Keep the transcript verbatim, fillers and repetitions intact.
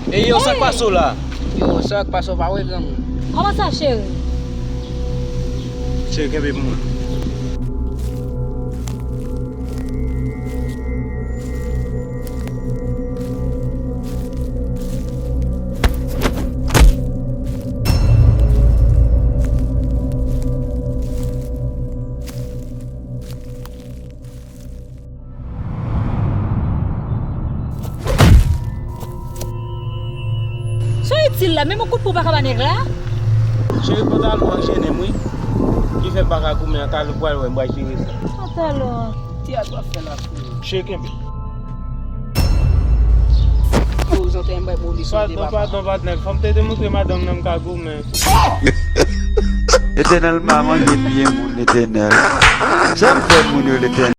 Ey yo, sa k pase w la? Yo, sa k pase w pa wè granmoun? Kòman sa, cheri? Cheri, kenbe pou mwen. Sa w itil la, menm yon kout pwen w pa ka ba nèg la? Cheri, pantalon an jennen m wi. Ki fè m pa ka goumen, antalè w pral wè m pral jere sa. Pantalon an. Teyat w ap fè la frè. Cheri, kenbe. Yo, zanten m bay boli sou de papa. Padon, padon, patnè. Fò m te demontre madanm nan m ka goumen. Letènèl pa manje pye moun, Letènèl. Sa m fè moun yo, Letènèl?